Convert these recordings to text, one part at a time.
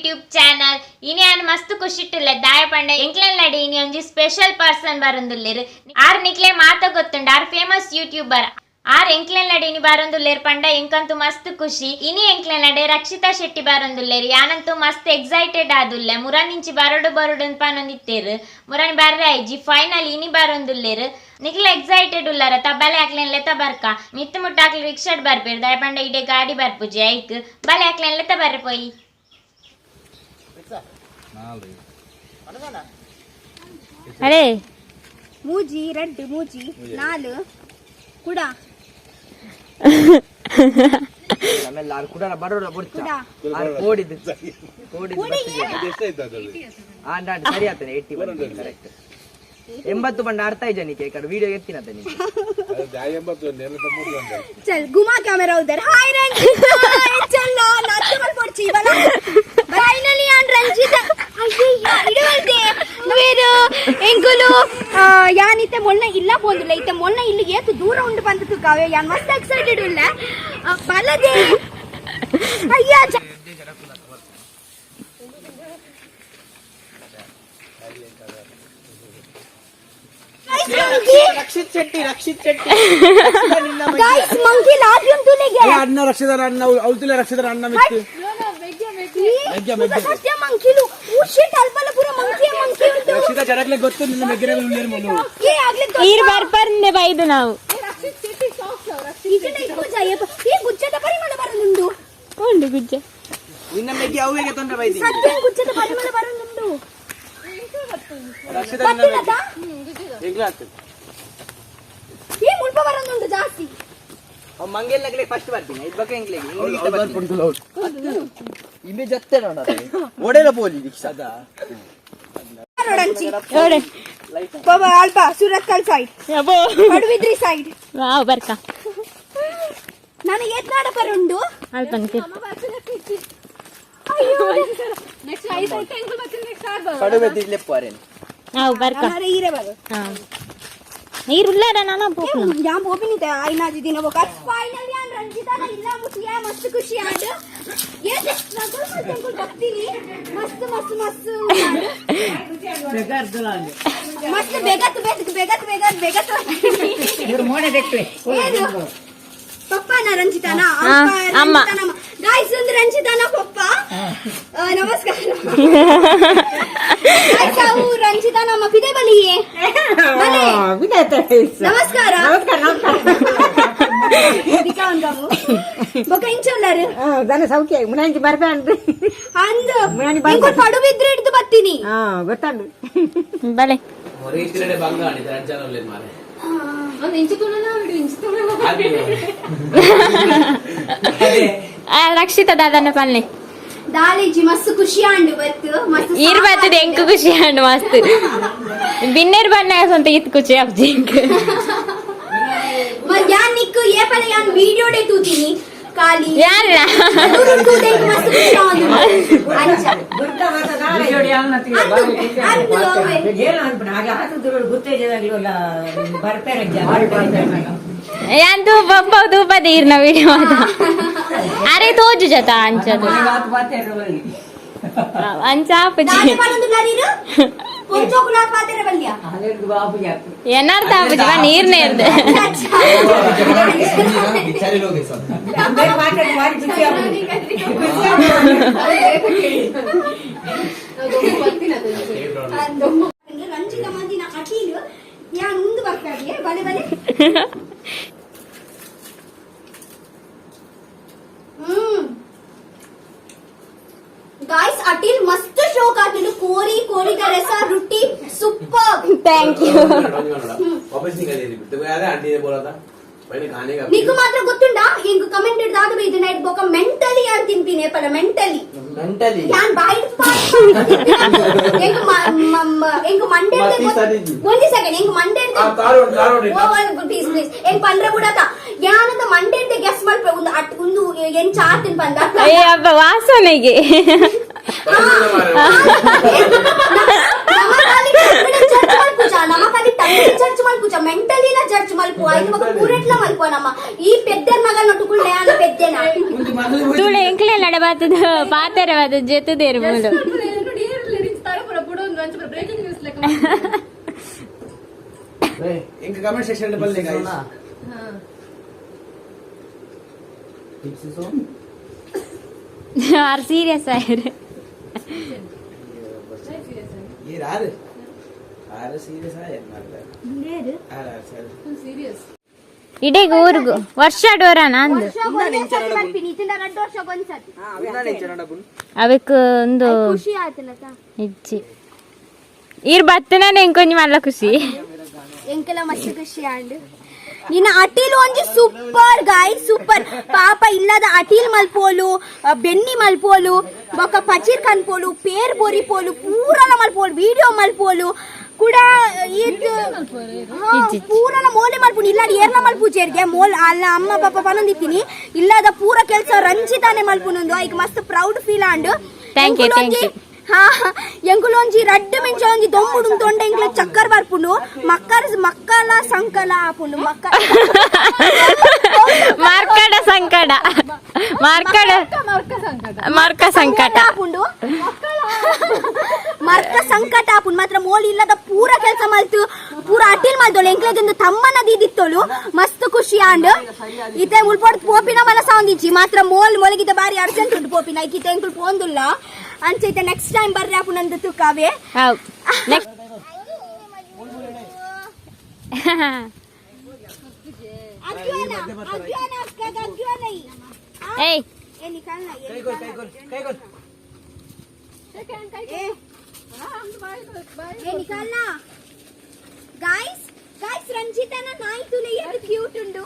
YouTube channel. ಇನಿ ಆನ್ ಮಸ್ತ್ ಖುಷಿಟ್ಟುಲ್ಲೆ ದಾಯ ಪಂಡ ಎಂಕ್ಲೆನ್ ಇನಿ ಒಂಜಿ ಸ್ಪೆಷಲ್ ಪರ್ಸನ್ ಬರೊಂದುಲ್ಲೆರ್. ಆರ್ ನಿಕ್ಲೆ ಮಾತ ಗೊತ್ತುಂಡು, R famous YouTuber. R ಎಂಕ್ಲೆನ್ ಇನಿ ಬಾರೊಂದುಲ್ಲೆರ್ ಪಂಡ ಎಂಕಂತೂ ಮಸ್ತ್ ಖುಷಿ. ಇನಿ ಎಂಕ್ಲೆನ್ ರಕ್ಷಿತಾ ಶೆಟ್ಟಿ ಬಾರೊಂದುಲ್ಲೆರ್. ಯಾನಂತೂ ಮಸ್ತ್ ಎಕ್ಸೈಟೆಡ್ ಆದುಲ್ಲೆ. ಮುರಾನಿಂಚಿ ಬರಡು ಬರಡು ಪನೊಂದಿತ್ತೆರ್, ಮುರಾನಿ ಬರ್ರೆ ಆಯ್ಜಿ, ಫೈನಲ್ ಇನಿ ಬಾರೊಂದುಲ್ಲೆರ್. ನಿಕ್ಲೆ ಎಕ್ಸೈಟೆಡ್ ಉಲ್ಲಾರ ತ ಬಲೆ ಅಕ್ಲೆನ್ ಲೆತ ಬರ್ಕ. ಮಿತ್ತು ಮುಟ್ಟಾಕ್ಲಿ ರಿಕ್ಷಾಡ್ ಬರ್ಪೇರ್, ದಾಯ ಪಂಡ ಇಡೆ ಗಾಡಿ ಬರ್ಪುಜಿ ಐಕ್. ಬಲೆ ಅಕ್ಲೆನ್ ಲೆತ ಬರ್ರೆ ಪೋಯಿ. ಅರೇ. ಮೂಜಿ ರೆಡ್ ಮೂಜಿ ನಾಲು ಕುಡ. ಆಮೇಲೆ ಆರು ಕುಡರ ಬರೋಡ ಬೊಡ್ಚ. ಕುಡ. ಆರು ಕೋಡಿದ್ದು ಕೋಡಿದ್ದು ಬತ್ತಿಗೆ. ಆಂಡ ಆಂಡ ಸರಿ ಆಗ್ತಾನೆ. 80 ಕರೆಕ್ಟ್. 80 ಬಂಡ ಅರ್ಥ ಜನಕ್ಕೆ ಕಡೆ ವಿಡಿಯೋ ಎತ್ತಿನ ನೀನು. चल, घुमा कैमरा उधर. हाय रंजित, चलो नाच मल पड़ची बला. ಫೈನಲಿ ಆನ್ ರಂಜಿತ. ಅಯ್ಯಯ್ಯ, ಇಡುವಲ್ದೆ ವೀರು ಎಂಕುಲು. ಯಾನ್ ಇತ್ತೆ ಮೊನ್ನೆ ಇಲ್ಲ ಪೋಂದಿಲ್ಲ. ಇತ್ತೆ ಮೊನ್ನೆ ಇಲ್ಲಿ ಏತು ದೂರ ಉಂಡು ಬಂದು ಕಾವೆ. ಯಾನ್ ಮಸ್ತ್ ಎಕ್ಸೈಟೆಡ್ ಉಲ್ಲ ಬಲದೆ. ಅಯ್ಯ. ರಕ್ಷಿತ್ ಶೆಟ್ಟಿ, ರಕ್ಷಿತ್ ಶೆಟ್ಟಿ. ಗೈಸ್, ಮಂಕಿ ಲಾಭ ತುಲೆಗೆ. ಅಣ್ಣ ರಕ್ಷಿತರ ಅಣ್ಣ ಅವತಿಲ್ಲ, ರಕ್ಷಿತರ ಅಣ್ಣ ಮಿತ್ತು. ಸತ್ಯ ಮಂಕಿಲು. ಓ ಶಿಟ್, ಅಲ್ಪಲ ಪೂರ ಮಂಕಿ ಮಂಕಿ ಉಂಟು. ರಕ್ಷಿತ ಜನಕ್ಕೆ ಗೊತ್ತು ನಿನ್ನ ಮೆಗ್ಗಿನ ಉಳ್ಳೇರು ಮೊಲು. ಏ ಆಗ್ಲಿ. ಈರ್ ಬರ್ಪರ್ಂದೆ ಬೈದು ನಾವು. ಈಚೆನ ಇಪ್ಪು ಜಾಯ. ಏ, ಗುಜ್ಜದ ಪರಿಮಳ ಬರಲುಂಡು. ಉಂಡು ಗುಜ್ಜೆ. ನಿನ್ನ ಮೆಗ್ಗಿ ಅವಿಗೆ ತೊಂದರೆ ಬೈದಿ. ಸತ್ಯ, ಗುಜ್ಜದ ಪರಿಮಳ ಬರಲುಂಡು. ರಕ್ಷಿತ. ಬತ್ತಿನದ. ಎಂಗ್ಲ ಆಗ್ತದೆ. ಏ, ಮುಲ್ಪ ಬರಲುಂಡು ಜಾಸ್ತಿ. ಅವ್ ಮಂಗೆಲ್ಲಗ್ಲೆ ಫಸ್ಟ್ ಬರ್ತೀನಿ ಇದು ಬಗ್ಗೆ ಎಂಗ್ಲೆಗೆ ಇಮೆ ಜತ್ತೆ ನೋಡ ಒಡೆಲ ಪೋಲಿ ದೀಕ್ಷಾ. ನೋಡಂಚಿ. ಓಡೆ. ಬಾಬಾ, ಅಲ್ಪ ಸುರತ್ಕಲ್ ಸೈಡ್. ಅಬ್ಬೋ. ಪಡುಬಿದ್ರಿ ಸೈಡ್. ವಾವ್, ಬರ್ಕ. ನಾನು ಏತ್ನಾಡ ಪರುಂಡು. ಅಲ್ಪನ್. ಕಡುಬೆ ದಿಡ್ಲೆಪ್ಪು ಅರೇನು. ಅವು ಬರ್ಕ. ಈರೆ ಬರು. ಹಾ, ನೀರು ಉಲ್ಲಾರ ನಾನು ಪೋಪುನ. ಯಾನ್ ಪೋಪಿನಿತೆ ಐನಾಜಿ ದಿನ ಬೊಕ. ಫೈನಲಿ ಯಾನ್ ರಂಜಿತಾನ ಇಲ್ಲ ಮುಟ್ಟಿಯ. ಮಸ್ತ್ ಖುಷಿ ಆಂಡ್. ಏತ್ ಸ್ಟ್ರಗಲ್ ಮಲ್ತ್ ಎಂಕುಲು ಬತ್ತೀನಿ. ಮಸ್ತ್ ಮಸ್ತ್ ಮಸ್ತ್ ಉಂಡಾಂಡ್. ಮಸ್ತ್ ಬೇಗತ್ ಬೇಗ ಬೇಗತ್ ಬೇಗತ್ ಬೇಗತ್. ಏನು ಪಪ್ಪನ ರಂಜಿತಾನ? ಹಾ, ಅಮ್ಮ. ಗಾಯ್ಸ್, ಒಂದು ರಂಜಿತಾನ ಪಪ್ಪ. ನಮಸ್ಕಾರ ಗಾಯ್ಸ್, ಅವು ರಂಜಿತಾನ ಅಮ್ಮ. ಪಿದೆ ಬಲಿಯೇ ಬಲೆ. ನಮಸ್ಕಾರ ಬೊಕ ಇಂಚೊಲ್ಲಾರು? ದನ ಸೌಖ್ಯ. ಮುನಾಂಜಿ ಬರ್ಬೆ ಅಂದ್ರಿ. ಅಂದ್, ಇಂಕುಲು ಪಡುಬಿದ್ರೆ ಹಿಡ್ದು ಬತ್ತೀನಿ. ಹಾ, ಗೊತ್ತಂಡು. ಬಲೆ. ಬಂಗಾಣಿ ಜನ ಮಾರೆ. ರಕ್ಷಿತ ದಾದನ ಪಲ್ಲೆ. ದಾಳಿಜಿ, ಮಸ್ತ್ ಖುಷಿ ಆಂಡು ಬತ್ತು ಮಸ್ತ್. ಈರ್ ಬರ್ತದೆ, ಎಂಕ್ ಖುಷಿ ಆಂಡ್ ಮಸ್ತ್. ಬಿನ್ನೇರ್ ಬಣ್ಣ ಸ್ವಂತ ಇತ್ ಖುಷಿ ಆಪ್ಜಿ ಎಂಕ್. ಯಾನ್ ನಿಕ್ಕು ಏಪಲ ಯಾನ್ ವಿಡಿಯೋಡೆ ತೂತೀನಿ ಖಾಲಿ. ಯಾಲ್ಲ. ತೂದು ಎಂಕ್ ಮಸ್ತ್ ಖುಷಿ ಆಂಡು ಅಂಚ. ಅಂದು ಅಂದು ಅವೇ. ಯಾನ್ ತೂಪ ತೂಪದ ಈರ್ನ ವಿಡಿಯೋ ಅರೆ ತೋಜು ಜತ ಅಂಚದು ಅಂಚ ಆಪುಜಿ. ದಾನೆ ಪನೊಂದುಲ್ಲಾರೀರು? ಪೊಂಜೋಕುಲಾರ್ ಪಾತೆರ ಬಲ್ಯ. ಏನಾರ್ಥ ಆಪುಜಿ ಬಾ ನೀರ್ ನೇರ್ದು. बिचारे लोग हैं सब. ಅಂದು. ರಂಜಿತ ಮಂದಿನ ಅಟೀಲು ಯಾನ್ ಉಂದು ಬರ್ತಾದೆ. ಬಲೆ ಬಲೆ. ಗಾಯ್ಸ್, ಅಟೀಲ್ ಮಸ್ತ್ ಶೋಕ್ ಆತುಂಡು. ಕೋರಿ ಕೋರಿದ ರಸ ರುಟ್ಟಿ super. Thank you. वापस निकल रही तो यार, आंटी ने बोला था पहले खाने का. ನಿಕ್ಕು ಮಾತ್ರ ಗೊತ್ತುಂಡಾ, ಇಂಕ್ ಕಮೆಂಟ್ ದಾದ ಬೈದು ನೈಟ್ ಬೋಕ ಮೆಂಟಲಿ ಯಾನ್ ತಿನ್ಪಿನಿ ಪಲ ಮೆಂಟಲಿ. ಮೆಂಟಲಿ. ಯಾನ್ ಬಾಯಿಡ್ ಎಂಕ್ ಎಂಕ್ ಮಂಡೆ. ಮತ್ತಿ ಸರಿಜಿ. ಒಂಜಿ ಸೆಕೆಂಡ್, ಎಂಕ್ ಮಂಡೆ. ಕಾರು. ಪ್ಲೀಸ್ ಪ್ಲೀಸ್, ಎಂಕ್ ಪಂಡ್ರೆ ಬುಡತ. ಯಾನಂತ ಮಂಡೆ ಗೆಸ್ ಮಲ್ಪೆ. ಒಂದು ಅಟ್ ಒಂದು ಎಂಚ ಆತಿನ್ ಪಂದ. ಅಯ್ಯ ಅಬ್ಬ ವಾಸನೆಗೆ. ನಮ ಖಾಲಿ ಜಡ್ಜ್ ಮಲ್ಪುಜ, ನಮ ಖಾಲಿ ತಂದೆ ಜಡ್ಜ್ ಮಲ್ಪುಜ, ಮೆಂಟಲಿ ಜಡ್ಜ್. ಮಲ್ಪ ಐದು ಮಗ ಪೂರೆಟ್ಲ ಮಲ್ಪನಮ್ಮ ಈ ಪೆದ್ದರ್ ಮಗ ನೊಟ್ಟುಕುಳ್ಳೆ ಅನ್ನ ಪೆದ್ದೆನ. ತೂಳೆ ಎಂಕ್ಲೆ ನಡಬಾತದ ಪಾತೆರವಾದ ಜೆತ್ತದೇರು ಮೂಲು. ಇಂಕ ಕಮೆಂಟ್ ಸೆಕ್ಷನ್ ಬಲ್ಲೆ guys. Are serious ಆಯ್ರು. ಈ ರಾರು ಆರು ಸೀರಿಯಸ್ ಆಯ್ತು ಮಾಡ್ತಾರೆ ಆರು ಆರು ಸರಿ. ಇಡೀ ಊರ್ಗು ವರ್ಷ ಡೋರಾನ ಅಂದು. ವರ್ಷ ಮಲ್ಪಿನಿ ಇತ್ತಿಂದ ರಡ್ಡು ವರ್ಷಕ್ಕೊಂದ್ಸತಿ. ಅವಕ್ ಒಂದು ಖುಷಿ ಆತನತ. ಇಜ್ಜಿ ಈರ್ ಬತ್ತನ ಎಂಕೊಂಜಿ ಮಲ್ಲ ಖುಷಿ. ಎಂಕೆಲ ಮಸ್ತ್ ಖುಷಿ ಆಂಡ್ ನಿನ್ನ ಅಟೀಲ್ ಒಂಜಿ ಸೂಪರ್ ಗಾಯ್ ಸೂಪರ್ ಪಾಪ ಇಲ್ಲದ ಅಟೀಲ್ ಮಲ್ಪೋಲು ಬೆನ್ನಿ ಮಲ್ಪೋಲು ಬೊಕ್ಕ ಪಚೀರ್ ಕನ್ಪೋಲು ಪೇರ್ ಬೊರಿಪೋಲು ಪೂರಲ ಮಲ್ಪೋಲು ವಿಡಿಯೋ ಮಲ್ಪೋಲು ಕೂಡ ಇದು ಪೂರಲ ಮೋಲೆ ಮಲ್ಪುನಿ ಇಲ್ಲ ಏರ್ನ ಮಲ್ಪುಜೇರ್ಗೆ ಮೋಲ್ ಅಲ್ಲ ಅಮ್ಮ ಪಾಪ ಪನೊಂದಿತ್ತೀನಿ ಇಲ್ಲದ ಪೂರ ಕೆಲಸ ರಂಜಿತಾನೆ ಮಲ್ಪುನೊಂದು ಐಕ್ ಮಸ್ತ್ proud feel and. Thank you, thank you. ಹಾ ಎಂಕುಲೊಂಜಿ ರಡ್ಡು ಮಿಂಚ ಒಂಜಿ ದೊಂಬುಡು ತೊಂಡ ಎಂಕ್ಲ ಚಕ್ಕರ್ ಬರ್ಪುಂಡು ಮಕ್ಕರ್ ಮಕ್ಕಳ ಸಂಕಲ ಆಪುಂಡು ಮಕ್ಕ. ಮಾರ್ಕಡ ಸಂಕಟ ಮಾರ್ಕಡ ಮಾರ್ಕ ಸಂಕಟ. ಆಪುಂಡು ಮರ್ಕ ಸಂಕಟ ಆಪುಂಡು ಮಾತ್ರ ಮೋಲ್ ಇಲ್ಲದ ಪೂರ ಕೆಲಸ ಮಲ್ತು ಪೂರ ಅಟಿಲ್ ಮಲ್ತೋಳು ಎಂಕ್ಲೆಗೊಂದು ತಮ್ಮನ ದೀದಿತ್ತೋಳು ಮಸ್ತ್ ಖುಷಿ ಆಂಡ್ ಇತ್ತೆ ಮುಲ್ಪೋಡ್ ಪೋಪಿನ ಮನಸ ಒಂದಿಜ್ಜಿ ಮಾತ್ರ ಮೋಲ್ ಮೊಲಗಿದ ಬಾರಿ ಅರ್ಜೆಂಟ್ ಉಂಟು ಪೋಪಿನ ಐಕಿತೆ ಎಂಕುಲು ಪೋಂದುಲ್ಲ ಅಂಚೈತೆ ನೆಕ್ಸ್ಟ್ ಟೈಮ್ ಬರ್ರಿ ಆಪುನಂದು ತುಕಾವೆ. ಹೌದು ನೆಕ್ಸ್ಟ್. ಅಗ್ಯೋನ ಅಗ್ಯೋನ ಅಕ್ಕಗ ಅಗ್ಯೋನ ಈ. ಏಯ್. ए निकालना ये निकालना. ए ए निकालना. गाइस गाइस रंजिता ना नाई तूने ये क्यूट उंडू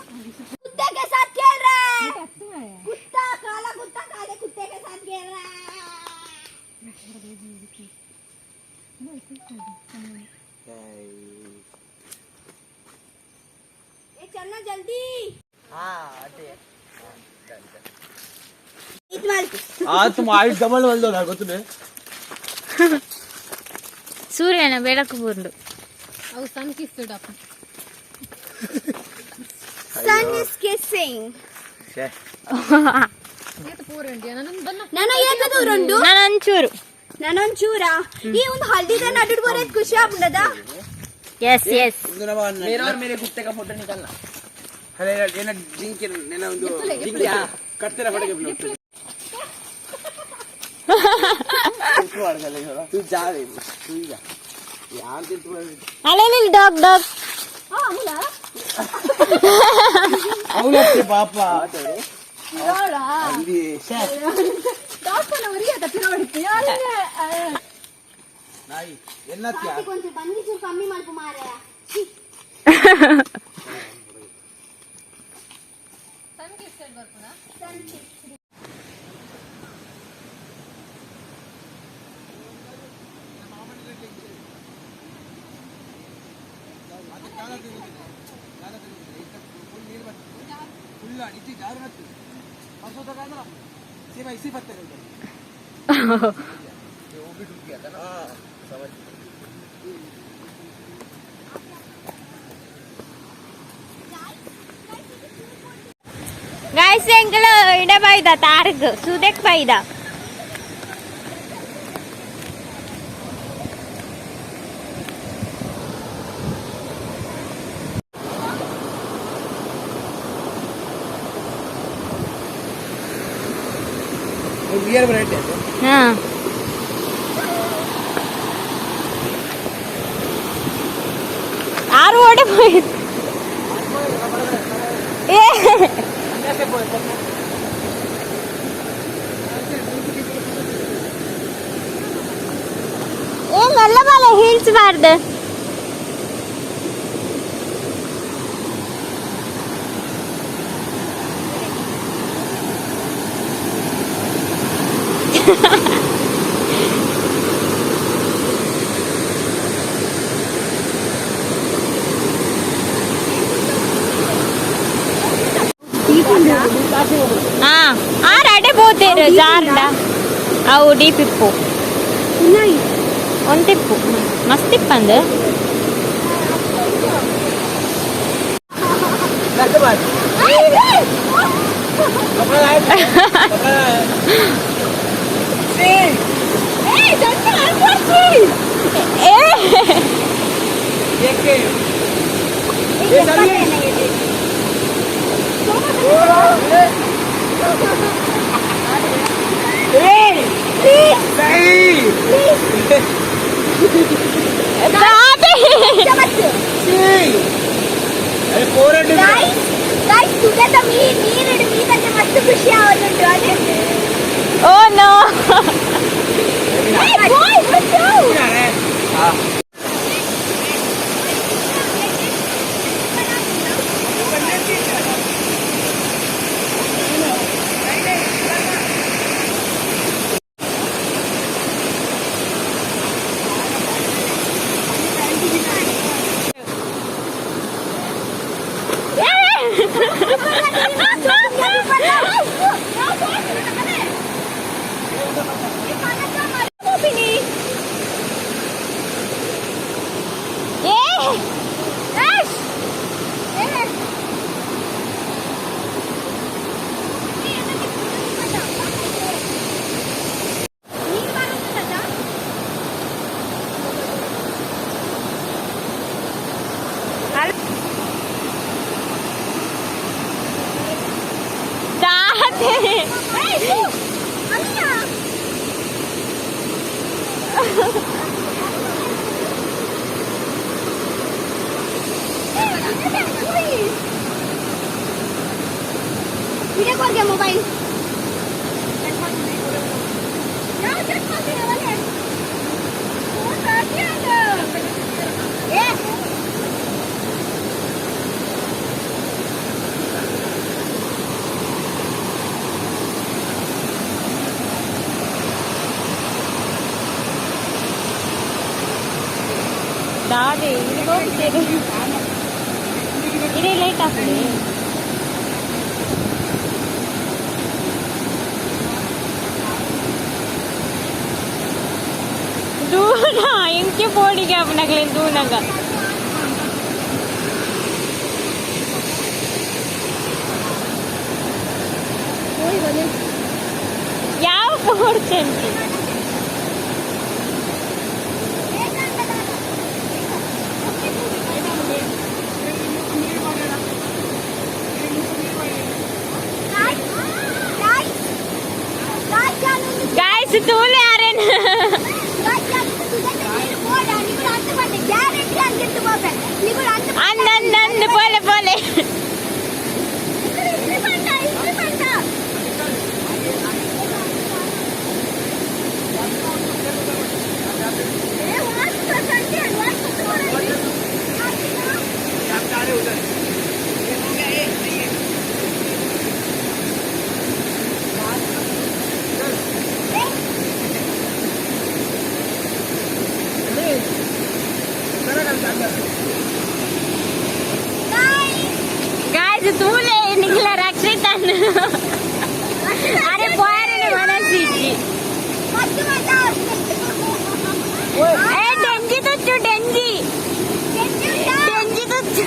कुत्ते के साथ खेल रहा है कुत्ता काला कुत्ता काले कुत्ते के साथ खेल रहा है. ए चलना जल्दी. इतना ಆತು ಆಯ್ತು ಡಬಲ್ ಬಲ್ದೋದ ಗೊತ್ತಿದೆ. ಸೂರ್ಯನ ಬೆಳಕು ಬುಂಡು. Sun is kissing. ನನ್ನ ಏಕದೂರುಂಡು. ನಾನು ಒಂಚೂರು. ನಾನೊಂಚೂರ ಈ ಒಂದು ಹಲ್ದಿದ ನಡು ಬರೋದ್ ಖುಷಿ ಆಗ್ಬಿಡದ. S S. मेरा और मेरे कुत्ते का फोटो निकालना. ಅದೇ ಏನ ಜಿಂಕೆ ನೆನ ಒಂದು ಜಿಂಕೆ ಕತ್ತೆರ ಫೋಟೋ तू जा रे तू ही जा. ಅಲ್ಲೆಲ್ಲಿ ಡಾಗ್ ಡಾಗ್. ಅವಳತ್ತೆ ಪಾಪ ಅಲ್ಲಿ ನಾಯಿ ಎನ್ನತ್ಯ. కొంచెం బండి చూడు కమ్మి మలుపు మారాయా. ಗಾಯ್ಸ್ ಎಂಕಲು ಇಡ ಬೈದ ತಾರ್ಗ್ ಸುದೆಕ್ ಬೈದ. ಬಿಯರ್ ಬರಟ್ಟೆ. ಹಾ ಆರು ಓಡೆ ಹೋಯ್ತು ಏ. ಏ ಮೆಲ್ಲ ಬಾಲ ಹೀಳ್ಸ್ಬಾರ್ದು. ಹಾ ಆರ್ ಅಡೆ ಪೋತೇರು ಜಾರ್ಡ ಅವು ಡೀಪ್ ಇಪ್ಪು ಒಂತಿಪ್ಪು ಮಸ್ತ್ ಇಪ್ಪಂದು. बात। कपड़ा लाए, कपड़ा लाए। देख के ये सभी नहीं। अरे 400। ಗೈಸ್ ಗೈಸ್, ತುದೆತ ಮೀ ನೀರಿಡು ಮೀದಂತೆ ಮಸ್ತ್ ಖುಷಿ ಆವೊಂದುಂಟು ಅದೇ. Oh no. Hey, boy, watch out! ಹಾ. ಏ. ದಾತೆ. ಮೊಬೈಲ್ ಏ. ದಾದೆ ಇಲ್ಲಿ ಹೋಗ್ತೇನೆ. ಇದೇ ಲೈಟ್ ಹಾಕಿ. ದೂರ ಎಂಕೆ ಪೋಡಿಗೆ ಅಪ್ಪನಗ್ಲೇನು ದೂನಗ. ಯಾವ ಪೋಡ್ಚಂತಿ? ಗಾಯ್ಸ್, ತೂಲೆ ಯಾರೇನು. ಅಂದ ಅಂದ ಅಂದ, ಪೋಲೆ ಪೋಲೆ. ಗಾಯ್ಸ್, ತೂಲೆ ನಿಖಿಲ ರಕ್ಷಿತನ್. ಅರೆ ಪೋಯರನೆ ಮನಸ್ಸಿಜ್ಜಿ. ಏ ಡೆಂಜಿ ತುಚ್ಚು, ಡೆಂಜಿ ಡೆಂಜಿ ತುಚ್ಚು.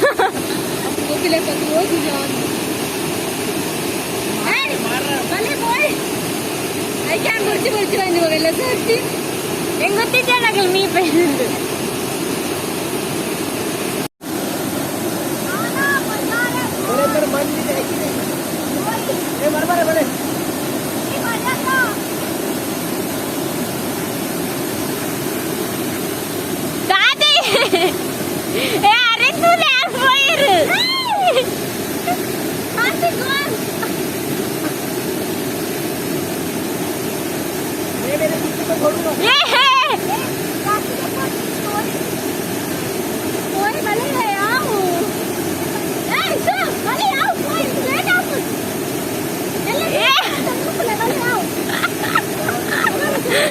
ಹೆಂಗ್ ಗೊತ್ತಿದ್ದೆ ಮೀ ಪೈಂದು. मेरे मन भी है कि नहीं? ए बराबर है बड़े। ದಾದಿ, ಏ ಅರೆ ತೂಲೆ ಯಾರು ಪೋಯರು. मैं मेरे कुत्ते को छोड़ूंगा। ಏ ಹೇ.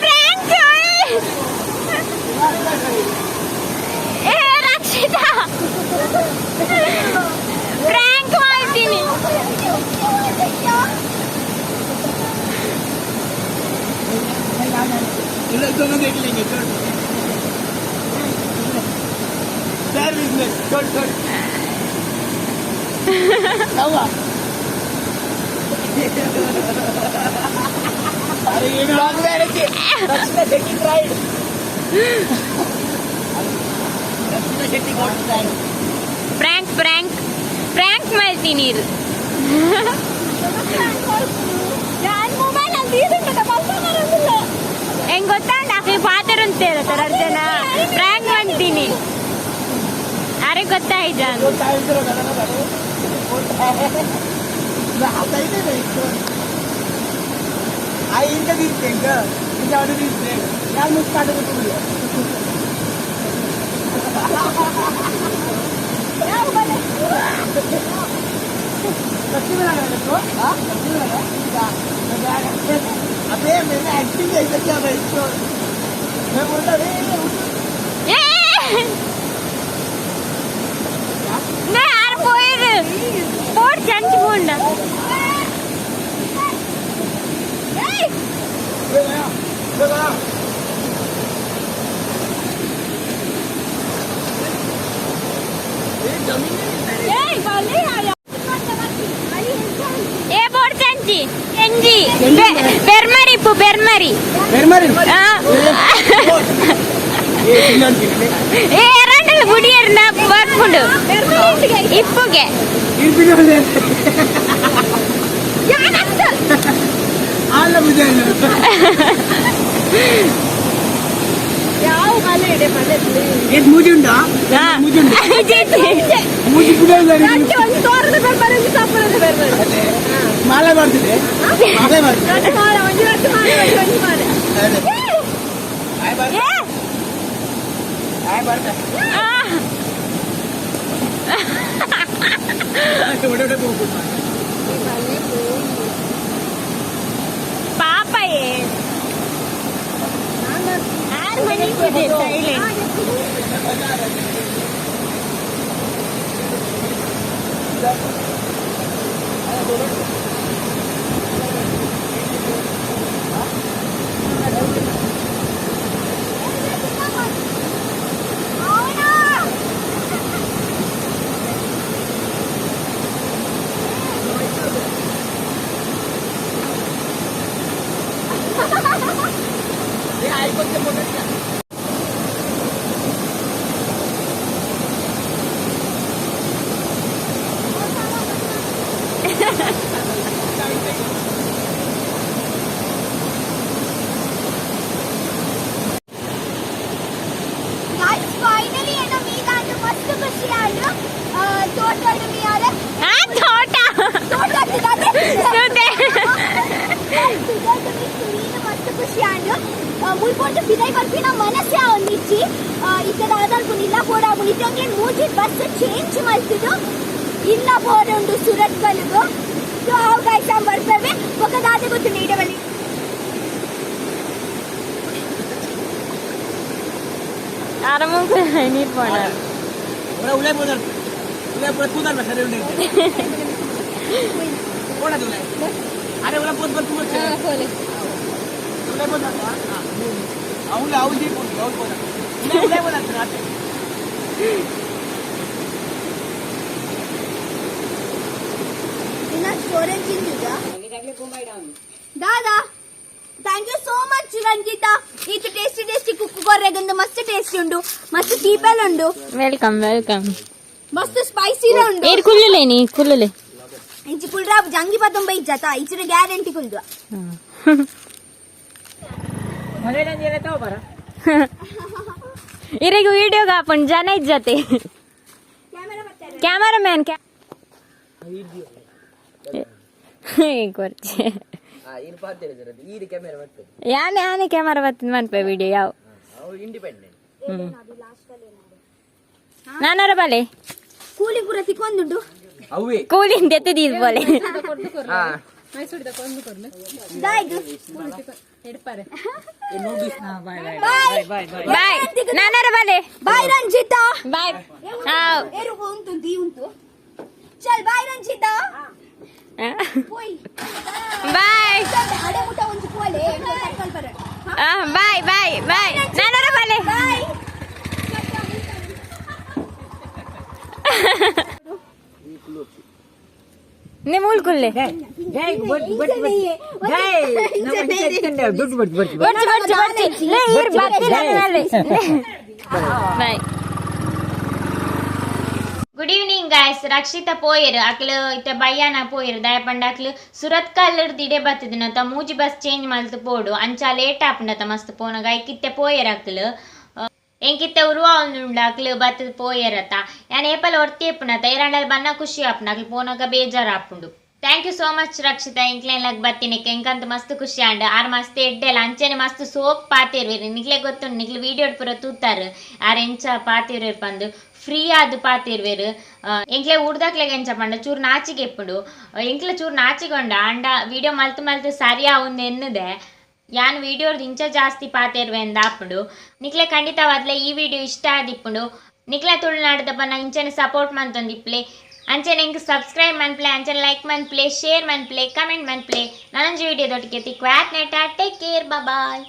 ಪ್ರ್ಯಾಂಕ್. ಏ ರಕ್ಷಿತಾ, ಪ್ರ್ಯಾಂಕ್ ಮಾಡ್ತೀನಿ. ये दोनों देख लेंगे, छोड़। सर बिजनेस, छोड़ छोड़। Prank prank prank ಮಲ್ತಿ ನೀರು. ನಾನು ಮೊಬೈಲ್ ಅಲ್ಲಿ ತೀರುಂಟದ ಪಲ್ಪ ಬರೋದಿಲ್ಲ. ಹೆಂಗ್ ಗೊತ್ತಾಂಡ ಆಕೆ ಪಾತ್ರ ಅಂತ ಹೇಳ್ತಾರೆ ಅರ್ಜನ ಪ್ರಾಂಕ್ ಮಾಡ್ತೀನಿ ಅರೆ ಗೊತ್ತಾಯ್ತ. अबे मैंने एक्टिंग ऐसा किया भाई, इसको मैं बोलता रे. ಆರ್ ಪೋಯಿರು ಬೋಟ್ ಚಂಚ್ ಪೋಂಡ. ಏ ಬೋಟ್ ಚಂಚಿ ಎಂಜಿ ಬೆರ್ಮರಿ ಇಪ್ಪು ಬೆರ್ಮರಿ. ಆ. ಏ ಎರಡಲ್ಲ ಬುಡಿಯರ್ನ ಬರ್ಪುಂಡು ಇಪ್ಪುಗೆ. ಮೂಜಿ ಉಂಟಾ? ಆ. ಮೂಜಿ. ಒಂದು ತೋರದ ಬರ್ಬಾರ, ಒಂದು ಸಾಪರದ ಬರ್ಬಾರ. ಮಾಲೆ ಮಾಡ್ತಿದೆ, ಮಾಲೆ ಮಾಡ್ತಿದೆ. ಮಾಲೆ ಒಂದು ವರ್ಷ ಮಾಲೆ, ಒಂದು ಮಾಲೆ. ಏ. ಆ. ಪಾಪ ಏ ಆರು ಮಣಿ ಸೈಲೆಂಟ್. ಗೈಸ್, ಫೈನಲಿ ಏನೋ ಮೀದಾಂಡು, ಮಸ್ತ್ ಖುಷಿ ಆಂಡು. ತೋಟಡು ಮೀಯಾರೆ. ಆ ತೋಟ. ತೋಟ. ಸುದೆ. ಮೀನು ಮಸ್ತ್ ಖುಷಿ ಆಂಡು. ಮುಲ್ಪೊಂದು ಪಿದೈ ಬರ್ಪಿನ ಮನಸ್ಸೇ ಒಂದಿಚ್ಚಿ. ಇತ್ತದ ಆದಾಲ್ಪುಂಡು ಇಲ್ಲ ಪೋಡಾಪುಂಡು. ಇತ್ತಂಗೆ ಮೂಜಿ ಬಸ್ ಚೇಂಜ್ ಮಲ್ತಿದ್ದು ಇಲ್ಲ ಪೋರುಂಡು ಸುರತ್ ಕಲ್ಗು. ಸೊ ಅವು ಗೈಸ್, ಆಂ ಬರ್ಪೇವೆ. ಬೊಕ ದಾದೆ ಗೊತ್ತು ಇಡೆ ಬಲ್ಲಿ. ಆರಾಮ ನೀರ್ ಪೋಣ. ಉಲೇ ಬೋದರ್ ಉಲೇ ಕೂದಲ್ ಸರಿ ಉಂಟು. ಅರೆ ಉಲೇ ಪೋದ್ ಬರ್ತು ಉಲೇ ಬೋದ అవును అవును అవును పోదా ఉలే పోదా రాత్రి. ಇನ್ನ ಸ್ಟೋರೇಜ್ ಇಂದಿದ ದಾದಾ. Thank you so much Ranjita. ಈತ ಟೇಸ್ಟಿ ಟೇಸ್ಟಿ ಕುಕ್ಕು ಕೊರ್ರೆಗಂದು ಮಸ್ತ್ ಟೇಸ್ಟಿ ಉಂಡು, ಮಸ್ತ್ ಚೀಪೆಲ್ ಉಂಡು. Welcome welcome. ಮಸ್ತ್ ಸ್ಪೈಸಿ ಉಂಡು. ಏರ್ ಕುಲ್ಲುಲೆ ನೀ ಕುಲ್ಲುಲೆ. ಇಂಚಿ ಕುಲ್ರಾ ಜಂಗಿ ಪತ್ತೊಂಬ ಇಜ್ಜತ ಇಚ್ಚಿನ ಗ್ಯಾರಂಟಿ ಕುಲ್ದು. ಇರೆಗ್ ವಿಡಿಯೋ ಕಾಪುಂಡು ಜನ ಇಜ್ಜತೆ. ಕ್ಯಾಮೆರಾ ಬರ್ತಾರೆ. ಕ್ಯಾಮರಾಮ್ಯಾನ್ ಕೊರ್ಚೆ. ಇನ್ ಪಾತೇರೆ ಸರ್ ಅದು ಈರು ಕ್ಯಾಮೆರಾ ಬರ್ತದೆ. ಯಾನೆ ಯಾನೆ ಕ್ಯಾಮರಾ ಬರ್ತದೆ ಮನ್ಪೆ ವಿಡಿಯೋ ಯಾವ. ಅವ್ರು ಇಂಡಿಪೆಂಡೆಂಟ್. ನಾನರ ಬಲೆ. ಕೂಲಿ ಪೂರ ತಿಕ್ಕೊಂದುಂಡು. ಅವೇ. ಕೂಲಿಂದ ಎತ್ತಿದ್ದೀ ಬೋಲೆ. ಹಾ. ದಾಯ್ದು ಬಾಯ್. ಬಾಯ್ ನಾನರ ಬಲೆ. ಬಾಯ್ ರಂಜಿತಾ. ಬಾಯ್. ಏರು ಉಂಟು ದೀ ಉಂಟು. ಚಲ್ ಬಾಯ್ ರಂಜಿತಾ. ಪೋಯ್. ಬಾಯ್. ಅಡೆ ಮುಟ್ಟ ಒಂಜಿ ಪೋಲೆ ಕರ್ಕೊಂಡ್ ಬರ. ಬಾಯ್ ಬಾಯ್ ಬಾಯ್ ನಾನರ ಬಲೆ. ಬಾಯ್. ನೇ ಮೂಲ್ಕುಲ್ಲೆ. ದುಡ್ಡು ಬಡ್ತು ಬಡ್ತು. ಬೊರ್ಚಿ ಬೊರ್ಚಿ ಬೊರ್ಚಿ ಲೇ, ಈರ್ ಬತ್ತಿಲ್ಲ. Bye, good evening guys. Rakshita ಪೋಯೆರ್ ಅಕ್ಲು ಇತ್ತೆ ಬಯ್ಯಾನ ಪೋಯೆರ್. ದಯಪಂಡ ಅಕ್ಲು ಸುರತ್ಕಲ್ ಇಡೆ ಬತ್ತಿದಿನತ ಮೂಜಿ ಬಸ್ ಚೇಂಜ್ ಮಲ್ತ್ ಪೋಡು, ಅಂಚ ಲೇಟ್ ಆಪುಂಡತ ಮಸ್ತ್ ಪೋನಗ. ಐಕಿತ್ತೆ ಪೋಯೆರ್ ಅಕ್ಲು. ಎಂಕಿತ್ತೆ ಉರುವ ಉಂಡು. ಅಕ್ಲು ಬತ್ತದ್ ಪೋಯೆರತ. ಯಾನ್ ಏಪಲ ಒರ್ತಿ ಎಪ್ಪುನತ, ಏರಾಂಡಲ ಬನ್ನ ಖುಷಿ ಆಪುಂಡು, ಅಕ್ಲು ಪೋನಗ ಬೇಜಾರ್ ಆಪುಂಡು. Thank you so much Rakshita, ಎಂಕ್ಲೆನ್ಲಗ್ ಬತ್ತಿನಕ್ಕೆ ಎಂಕಂತ ಮಸ್ತ್ ಖುಷಿ ಆಂಡ್. ಆರ್ ಮಸ್ತ್ ಎಡ್ಡೆಲ, ಅಂಚೆನೆ ಮಸ್ತ್ ಸೋಕ್ ಪಾತೆರ್ವೆರ್. ನಿಕ್ಲೆ ಗೊತ್ತುಂಡು, ನಿಕ್ಲೆ ವೀಡಿಯೋ ಪೂರ ತೂತಾರ್, ಆರ್ ಎಂಚ ಪಾತೆರ್ವೆರ್ ಪಂದ್. ಫ್ರೀ ಆದ್ ಪಾತೆರ್ವೆರ್. ಎಂಕ್ಲೆ ಊರ್ದಕ್ಲೆಗ್ ಎಂಚ ಪಂಡ ಚೂರು ನಾಚಿಗೆ ಎಪ್ಪುಂಡು. ಎಂಕ್ಲೆ ಚೂರು ನಾಚಿಗೊಂಡ ಅಂಡ ವಿಡಿಯೋ ಮಲ್ತ್ ಮಲ್ತ್ ಸರಿ ಆವುಂದು ಎನ್ನುದೆ. ಯಾನ್ ವಿಡಿಯೋರ್ದು ಇಂಚ ಜಾಸ್ತಿ ಪಾತೆರ್ವೆ ಆಪುಂಡು. ನಿಕ್ಲೆ ಖಂಡಿತವಾದ್ಲೆ ಈ ವಿಡಿಯೋ ಇಷ್ಟ ಆದಿಪ್ಪುಂಡು. ನಿಕ್ಲೆ ತುಳುನಾಡದ ಬನ್ನ ಇಂಚನೆ ಸಪೋರ್ಟ್ ಮಂತೊಂದಿಪ್ಲೆ. ಅಂಚನೆ ಇಂಕ್ ಸಬ್ಸ್ಕ್ರೈಬ್ ಮನ್ಪ್ಲೆ, ಅಂಚನೆ ಲೈಕ್ ಮನ್ಪ್ಲೆ, ಶೇರ್ ಮನ್ಪ್ಲೆ, ಕಮೆಂಟ್ ಮನ್ಪ್ಲೆ. ನನೊಂಜಿ ವಿಡಿಯೋ ದೊಟ್ಟಿಗೆ ತಿಕ್ವಾತ್ ನೆಟ. Take care, bye.